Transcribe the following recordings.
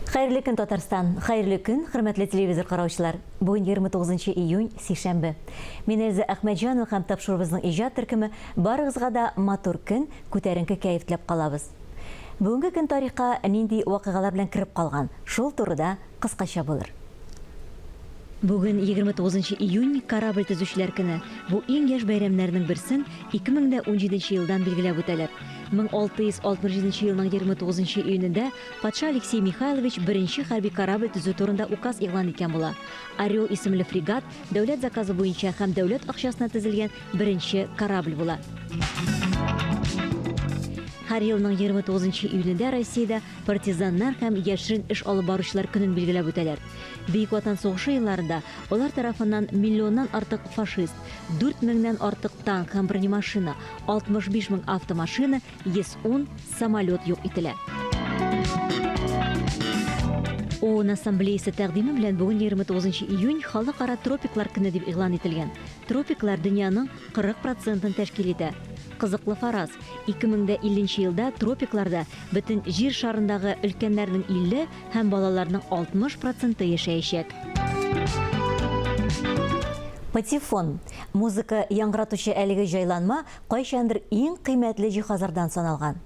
Хәерле көн, Татарстан! Хәерле көн, хөрмәтле телевизор караучылар! Бүген 29 июнь, сишәмбе. Мин Эльза Әхмәтҗанова һәм тапшыруыбызның иҗат төркеме барыгызга да матур көн, күтәренке кәеф теләп калабыз. Бүгенге көн тарихка нинди вакыйгалар белән кереп калган, шул турыда кыскача булыр. Бүген 29 июнь, корабль төзүчеләр көне. Бу иң яшь бәйрәмнәрнең берсен 2017 елдан билгеләп үтәләр. 1667 елның 29 июнендә патша Алексей Михайлович беренче хәрби корабль төзү турында указ игълан иткән була. Орел исемле фрегат дәүләт заказы буенча һәм дәүләт акчасына төзелгән беренче корабль була. Һәр елның 29 июнендә Россиядә партизаннар һәм яшерен эш алып баручылар көнен билгеләп үтәләр. Бөек Ватан сугышы елларында алар тарафыннан миллионнан артык фашист, 4 меңнән артык танк һәм бронемашина, 65 мең автомашина, 110 самолет юк ителә. ООН Ассамблеясе тәкъдиме белән бүген 29 июнь Халыкара тропиклар көне дип игълан ителгән. Тропиклар дөньяның 40 процентын тәшкил итә. Кызыклы фараз, 2050 нче елда тропикларда бөтен Җир шарындагы өлкәннәрнең 50 һәм балаларның 60 проценты яшәячәк. Патефон. Музыка яңгыратучы әлеге җайланма кайчандыр иң кыйммәтле җиһазлардан саналган.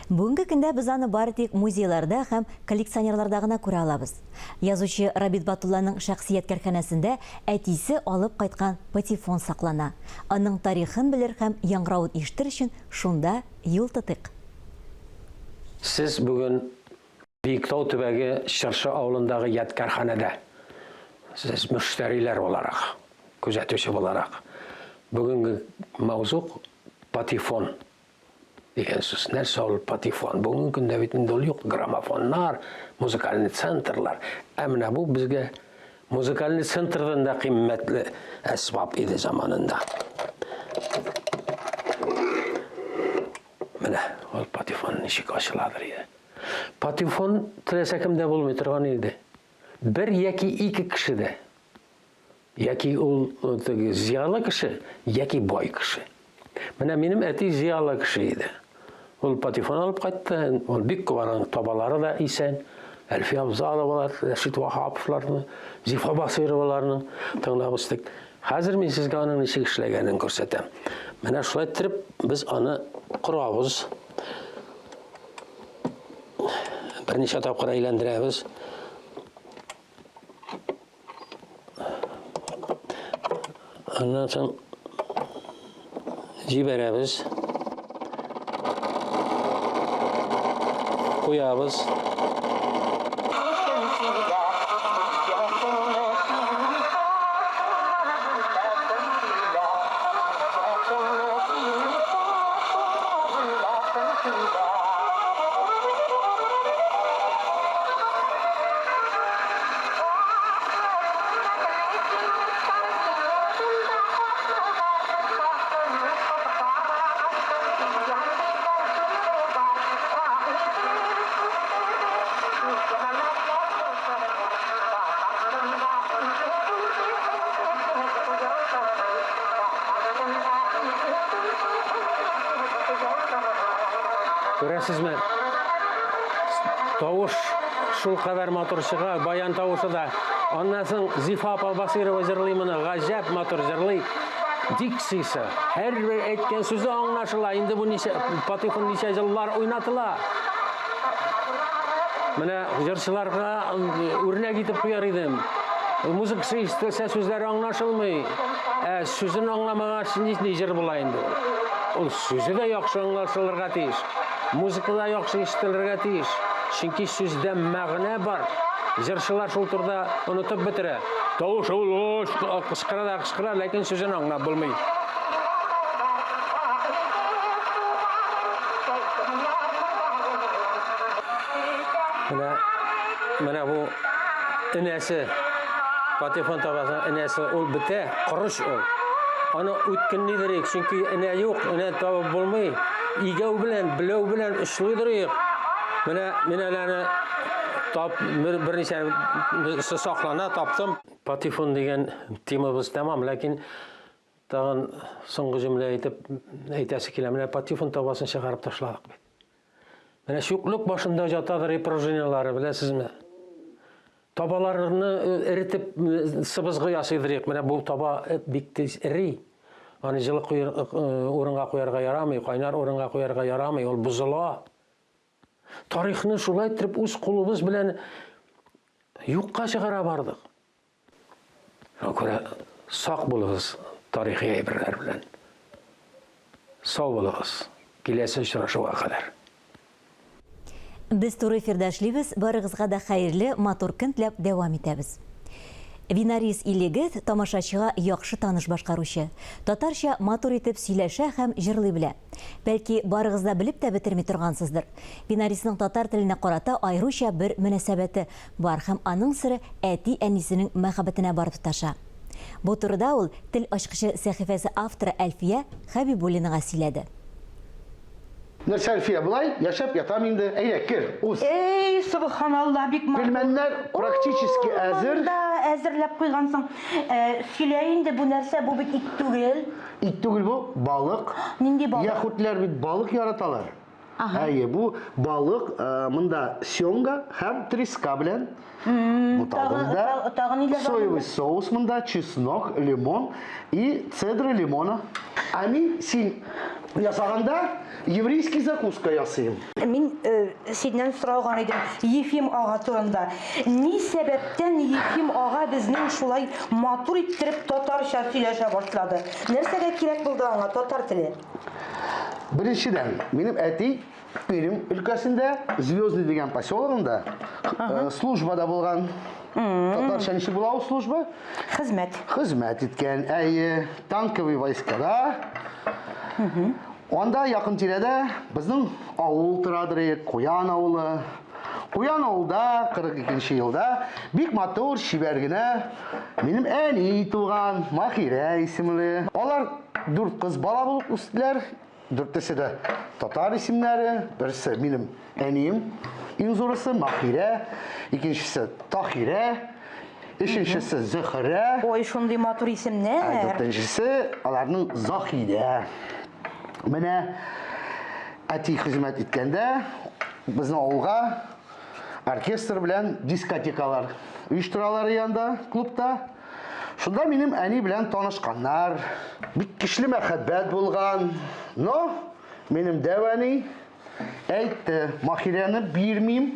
Бүгенге көндә без аны бары тик музейларда һәм коллекционерларда гына күрә алабыз. Язучы Рабит Батулланың шәхси ядкәрханәсендә әтисе алып кайткан патефон саклана. Аның тарихын белер һәм яңгыравын ишетер өчен шунда юл тотыйк. Сез бүген Биектау төбәге Чыршы авылындагы ядкәрханәдә. Сез мөштәриләр буларак, күзәтүче буларак. Бүгенге мавзуг патефон дигән сүз. Нәрсә ул патефон? Бүгенге көндә бит инде ул юк. Граммофоннар, музыкальный центрлар. Ә менә бу безгә музыкальный центрдан да кыйммәтле әсбап иде заманында. Менә ул патефон ничек ачыладыр иде. Патефон теләсә кемдә булмый торган иде. Бер яки ике кешедә. Яки ул э, теге зыялы кеше, яки бай кеше. Менә минем әти зыялы кеше иде. Ул патефон алып кайтты, ул бик күп аның табалары да исән. Әлфия Абзаловалар, Рәшит Ваһаповларны, Зифа Басыйроваларны тыңлап үстек. Хәзер мин сезгә аның ничек эшләгәнен күрсәтәм. Менә шулай иттереп без аны корабыз. Берничә тапкыр әйләндерәбез. Аннан соң җибәрәбез. Куябыз. Күрәсезме? Тавыш шул кадәр матур чыга, баян тавышы да. Аннан соң Зифа апа Басыйрова җырлый моны, гаҗәп матур җырлый. Дикциясе, һәрбер әйткән сүзе аңлашыла. Инде бу ничә патефон ничә еллар уйнатыла. Менә җырчыларга үрнәк итеп куяр идем. Музыкасы ишетелсә, сүзләре аңлашылмый. Ә сүзен аңламагач, нинди җыр була инде ул? Ул сүзе дә яхшы аңлашылырга тиеш. Музыка да яхшы ишетелергә тиеш. Чөнки сүздә мәгънә бар. Җырчылар шул турыда онытып бетерә. Тавыш ул кычкыра да кычкыра, ләкин сүзен аңлап булмый. Менә, менә бу энәсе, патефон табасың, энәсе ул бетә, корыч ул. Аны үткенлидерик, чөнки энә юк, энә табып булмый. Игәү белән, беләү белән очлыйдырыйк. Менә мин әле аны тап, берничә саклана, таптым. Патефон дигән темабыз тәмам, ләкин тагын соңгы җөмлә әйтеп әйтәсе килә. Менә патефон табасын чыгарып ташладык бит. Менә чүплек башында жатадыр и пружиналары, беләсезме? Табаларны эретеп сыбызгы ясыйдыр. Менә бу таба бик тиз эри. Аны җылы урынга куярга ярамый, кайнар урынга куярга ярамый, ул бозыла. Тарихны шулай итеп үз кулыбыз белән юкка чыгара бардык. Шуңа күрә сак булыгыз тарихи әйберләр белән. Сау булыгыз. Киләсе очрашуга кадәр. Без туры эфирда эшлибез, барыгызга да хәерле, матур көн теләп дәвам итәбез. Винарис Илегез тамашачыга яхшы таныш башкаручы. Татарча матур итеп сөйләшә һәм җырлый белә. Бәлки, барыгыз да белеп тә бетерми торгансыздыр. Винарисның татар теленә карата аеруча бер мөнәсәбәте бар һәм аның сере әти-әнисенең мәхәббәтенә барып тоташа. Бу турыда ул Тел ачкычы сәхифәсе авторы Әлфия Хәбибуллинага сөйләде. Нәрсә, Әлфия, болай яшәп ятам инде. Әйдә, кер, уз. Эй, собханалла, бик матур. Пельменнәр практически әзер. Монда әзерләп куйгансың. Сөйлә инде, бу нәрсә, бу бит ит түгел. Ит түгел бу, балык. Нинди балык? Яһүдләр бит балык яраталар. Ага. Әйе, бу балык, э, монда семга һәм треска белән. Бу Тагын, тагын тагын ниләр бар соевый монда? соус монда, чеснок, лимон и цедра лимона. Ә мин син ясаганда еврейский закуска ясыйм. Мин э, синнән сораган идем Ефим ага турында. Ни сәбәптән Ефим ага безнең шулай матур иттереп татарча сөйләшә башлады? Нәрсәгә кирәк булды аңа татар теле? Беренчедән, минем әти Пермь өлкәсендә Звездный дигән поселогында э, службада булган. Татарча ничек була ул служба? Хезмәт. Хезмәт иткән, әйе, танковый войскада. Анда якын тирәдә безнең авыл торадыр, Куян авылы. Куян авылда 42 елда бик матур, чибәр генә минем әни туган, Махирә исемле. Алар дүрт кыз бала булып үстеләр. Дүртесе дә татар исемнәре. Берсе минем әнием, иң зурысы Махирә, икенчесе Тахирә, өченчесе Зөһрә. Ой, шундый матур исемнәр. Ә дүртенчесе аларның Заһидә. Менә әти хезмәт иткәндә безнең авылга оркестр белән дискотекалар оештыралар янда, клубта. Шунда минем әни белән танышканнар. Бик көчле мәхәббәт булган. Но минем дәү әни әйтте, Махирәне бирмим.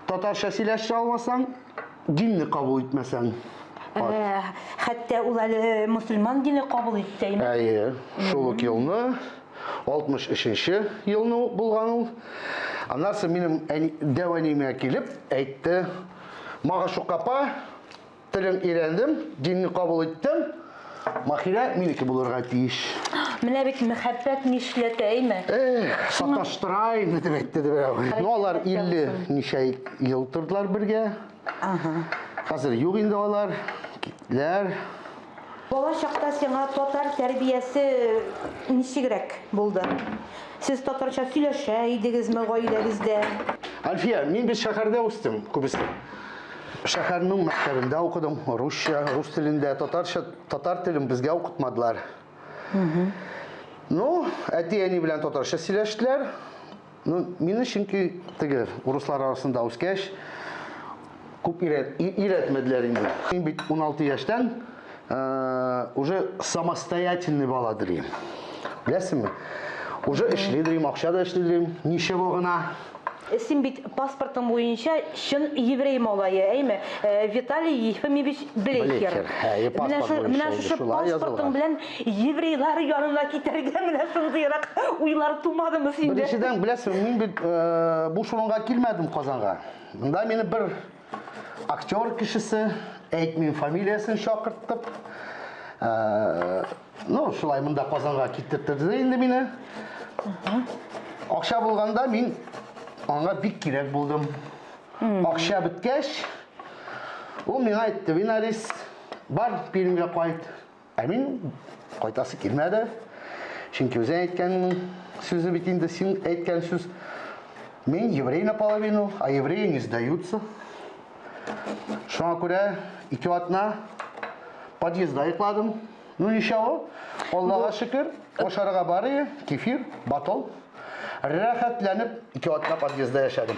Татарча сөйләшә алмасаң, динне кабул итмәсәң. Ә, хәтта ул әле мөселман дине кабул итте, әйме? Әйе, шул ук елны, 63 елны булган ул. Аннан соң минем әни, дәү әниемә килеп әйтте, Магашук апа, телен өйрәндем, динне кабул иттем. Махирә минеке булырга тиеш. Менә бит мәхәббәт нишләтә, әйме? Эх, саташтыра инде дип әйтте дип берәү. Ну, алар 50 ничә ел тордылар бергә. Ага. Хәзер юк инде алар. Киттеләр. Бала чакта сиңа татар тәрбиясе ничегрәк булды? Сез татарча сөйләшә идегезме гаиләгездә? Альфия, мин бит шәһәрдә үстем, күбесе. Шәһәрнең мәктәбендә укыдым, русча, рус телендә, татарча, татар телен безгә укытмадылар. Ну, әти-әни белән татарча сөйләштеләр. Ну, мине чөнки теге урыслар арасында үскәч, күп өйрәтмәделәр инде. Мин бит 16 яшьтән э, уже самостоятельный бала дирим. Беләсеңме? Уже эшли дирим, акча да эшли дирим, ничего гына. Син бит паспортың буенча чын еврей малае, әйме? Э, Виталий Ефимович Блехер. Блехер, әйе, паспорт буенча Менә инде шушы шулай паспортың язылган. белән еврейлар янына китәргә менә шундыйрак уйлар тумадымы синдә? Беренчедән, беләсең, мин бит э, буш урынга килмәдем Казанга. Монда мине бер актер кешесе, әйтмим фамилиясен чакырттып, э, ну, шулай монда Казанга китерттерде инде мине. Акча булганда мин аңа бик кирәк булдым. Акча беткәч, ул миңа әйтте, Винарис, бар Пермьгә кайт. Ә мин кайтасы килмәде. Чөнки үзең әйткән сүзе бит инде син әйткән сүз. Мин еврей наполовину, а евреи не сдаются. Шуңа күрә ике атна подъездда йокладым. Ну ничего, Аллага шөкер, ашарга бар иде, кефир, батон. Рәхәтләнеп ике атна подъездда яшәдем.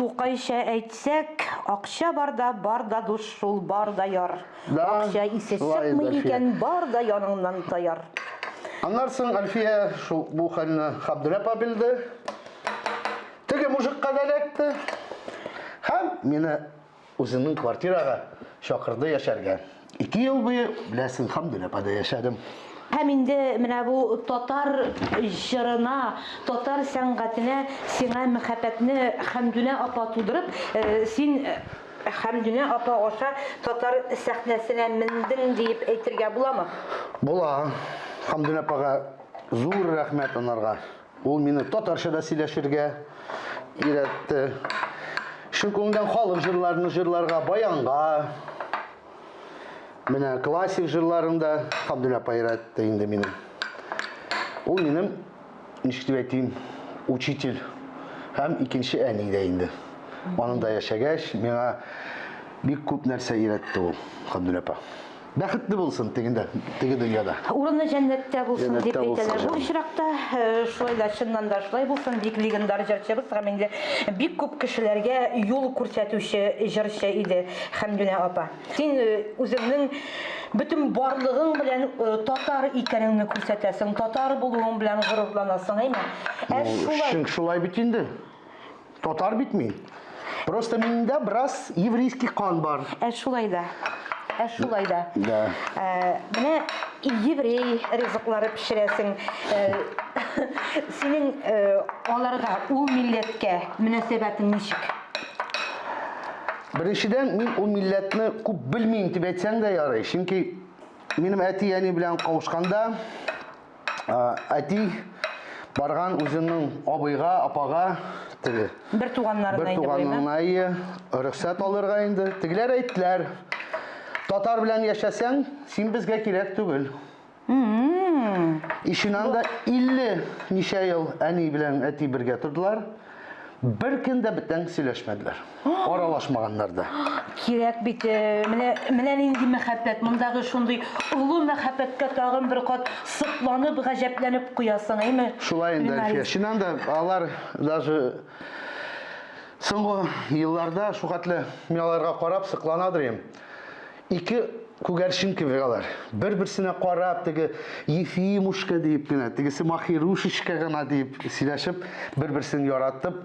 Тукайча әйтсәк, акча барда бар да дус шул, бар да яр. Да, Акча исе шулай инде, чыкмый Әлфия. икән, бар да яныңнан таяр. Аннан соң Әлфия шул бу хәлне Хабдулла апа белде. Теге мужикка да эләкте. Һәм мине үзенең квартирага чакырды яшәргә. Ике ел буе, беләсең, Хәмдүнә апада яшәдем. Һәм инде менә бу татар җырына, татар сәнгатенә сиңа мәхәббәтне Хәмдүнә апа тудырып, э, син э, Хәмдүнә апа аша татар сәхнәсенә мендең диеп әйтергә буламы? Була. Хәмдүнә апага зур рәхмәт анарга. Ул мине татарча да сөйләшергә өйрәтте. Чын күңелдән халык җырларны җырларга, баянга. Менә классик җырларын да Хабдулла апа өйрәтте инде мине. Ул минем, ничек дип әйтим, учитель һәм икенче әни дә инде. Аның да яшәгәч, миңа бик күп нәрсә өйрәтте ул Хабдулла апа. Бәхетле булсын тегендә, теге дөньяда. Урыны җәннәттә булсын дип Җәннәттә булсын, әйтәләр. Бу җаным. очракта э, шулай да чыннан да шулай булсын. Бик легендар җырчыбыз һәм инде бик күп кешеләргә юл күрсәтүче җырчы иде Хәмдүнә апа. Син э, үзеңнең бөтен барлыгың белән э, татар икәнеңне күрсәтәсең, татар булуың белән горурланасың, әйме? Ә Ну, шулай Чөнки шулай бит инде. Татар бит мин. Просто миндә бераз еврейский кан бар. Ә шулай да. Ә шулай да. Да. Ә, менә еврей ризыклары пешерәсең. Ә, синең ә, аларга, ул милләткә мөнәсәбәтең ничек? Беренчедән, мин ул милләтне күп белмим дип әйтсәң дә ярый. Чөнки минем әти-әни белән кавышканда Әти барган үзенең абыйга, апага теге. Бер туганнарына Бер туганына ие, рөхсәт алырга инде. Тегеләр әйттеләр. Татар белән яшәсәң, син безгә кирәк түгел. Ишеннән дә 50 ничә ел әни белән әти бергә тордылар. Бер көн дә бүтән сөйләшмәделәр. Аралашмаганнар да. Кирәк бит, э, менә менә нинди мәхәббәт, мондагы шундый олы мәхәббәткә тагын бер кат сокланып, гаҗәпләнеп куясың, әйме? Шулай инде, Әлфия. Чыннан да алар даже соңгы елларда шул хәтле мин аларга карап сокланадыр идем. Ике күгәрчен кебек алар. Бер-берсенә карап, теге Ефимушка диеп кенә, тегесе Махирушечка гына диеп сөйләшеп, бер-берсен яратып,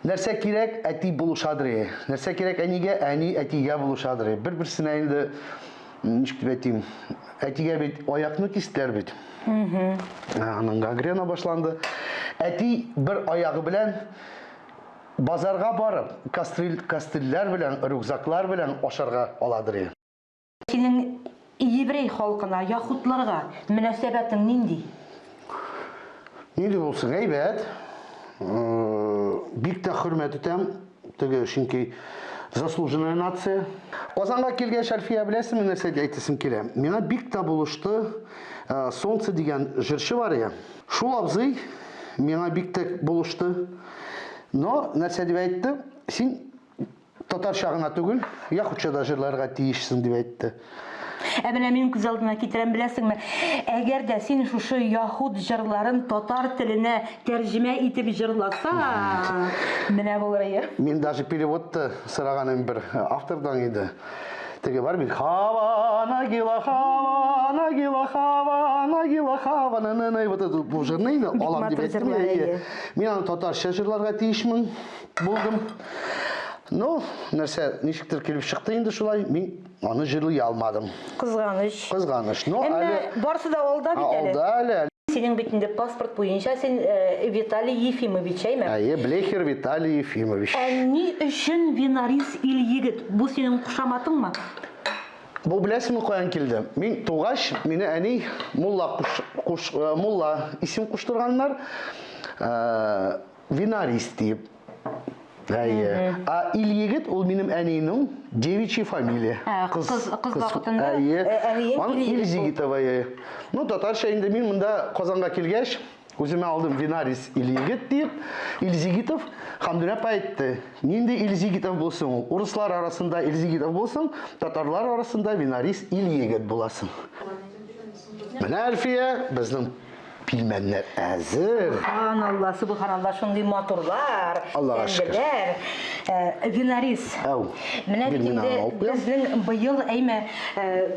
Нәрсә кирәк, әти булышадыр. Нәрсә кирәк әнигә, әни әтигә булышадыр. Бер-берсенә инде ничек дип әйтим, әтигә бит аякны кистеләр бит. Аның гангрена башланды. Әти бер аягы белән Базарга барып, кастрюль, кастрюльләр белән, рюкзаклар белән ашарга аладыр. Синең еврей халкына, яһүдларга мөнәсәбәтең нинди? Нинди булсын, әйбәт. Бик тә хөрмәт итәм. Теге, чөнки заслуженная нация. Казанга килгәч, Әлфия, беләсеңме, нәрсә әйтәсем килә? Миңа бик тә булышты Солнце дигән җырчы бар я. Шул абзый миңа бик тә булышты. Но нәрсә дип әйтте? Син татарча гына түгел, яхудча да җырларга тиешсең дип әйтте. Ә менә мин күз алдына китерәм, беләсеңме? Әгәр дә син шушы яһуд җырларын татар теленә тәрҗемә итеп җырласаң, менә булыр иде. Мин даже переводты сораган идем бер автордан иде. Теге бар бит Хава, Нагила, Хава, Нагила, Хава, Нагила, Хава, на на на вот эту бу җырны инде алам дип әйттем. Әйе. Мин аны татарча җырларга тиешмен булдым. Ну, нәрсә, ничектер килеп чыкты инде шулай, мин аны җырлый алмадым. Кызганыч. Кызганыч. Но Әмма әле барсы да алда бит әле. Алда әле. Синең бит инде паспорт буенча син э, Виталий Ефимович, әйме? Әйе, Блехер Виталий Ефимович. Ә ни өчен Винарис Ильегет? Бу синең кушаматыңмы? Бу беләсеңме каян килде? Мин тугач, мине әни мулла куш, куш, э, мулла исем куштырганнар. Э, Винарис диеп. Әйе. А Ильегет ул минем әнинең девичья фамилия. Ә, кыз- кыз вакытында, Әйе. э, әниең Аның Ильегет Ильзигитова. әйе. Ну, татарча инде мин монда Казанга килгәч, үземә алдым Винарис Ильегет дип, Ильзигитов Хамдүнә апа әйтте. Нинди Ильзигитов булсын ул? Урыслар арасында Ильзигитов булсын, татарлар арасында Винарис Ильегет буласың. Менә Әлфия, безнең. Пилмәннәр әзер. Субханалла, субханалла, шундый матурлар, Аллага шөкер. тәмлеләр. Винарис. Әү. Менә бит Бир, мин инде аны алып куям. безнең быел әйме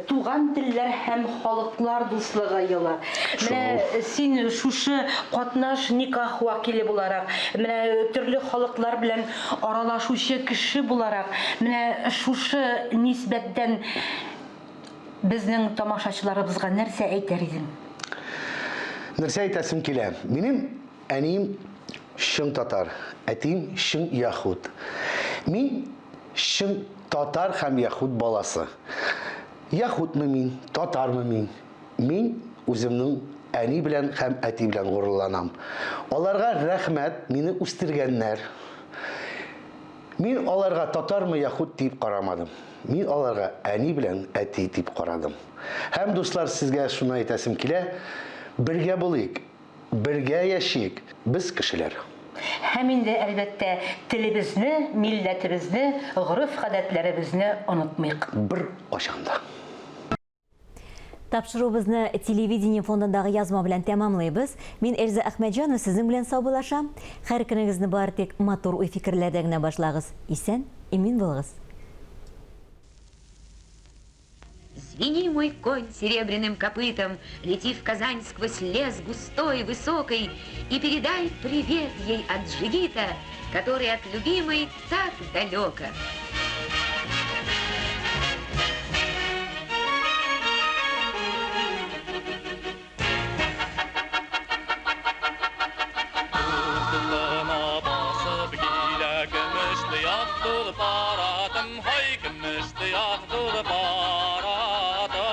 туган телләр һәм халыклар дуслыгы елы. Менә син шушы катнаш никах вәкиле буларак, менә төрле халыклар белән аралашучы кеше буларак, менә шушы нисбәттән безнең тамашачыларыбызга нәрсә әйтер идең? Нәрсә әйтәсем килә? Минем әнием чын татар, әтием чын яһүд. Мин чын татар һәм яһүд баласы. Яһүдме мин, татармы мин? Мин үземнең әни белән һәм әти белән горурланам. Аларга рәхмәт, мине үстергәннәр. Мин аларга татармы, яһүд дип карамадым. Мин аларга әни белән әти дип карадым. Һәм, дуслар, сезгә шуны әйтәсем килә, бергә булыйк, бергә яшик, без кешеләр. Һәм инде, әлбәттә, телебезне, милләтебезне, гореф-гадәтләребезне онытмыйк. Бер кайчан да. Тапшыруыбызны телевидение фондындагы язма белән тәмамлыйбыз. Мин Эльза Әхмәтҗанова сезнең белән саубуллашам. Һәр көнегезне бары тик матур уй-фикерләрдә генә башлагыз. Исән, имин булыгыз. Звени, мой конь, серебряным копытом, лети в Казань сквозь лес густой, высокий, и передай привет ей от джигита, который от любимой так далеко. Кулына басып килә көмеш тояк тулпар атым, һай, көмеш тояк тулпар атым.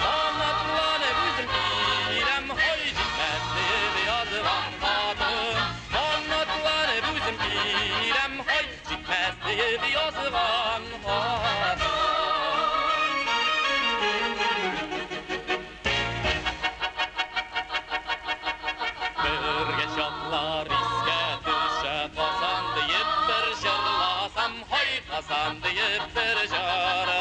Канатланып үзем киләм, һай, җитмәс диеп язган хатым. Канатланып үзем киләм, һай, җитмәс диеп язган хатым. Бергә чаклар искә төшә, Казан диеп бер җырласам, һай, Казан диеп бер җырласам.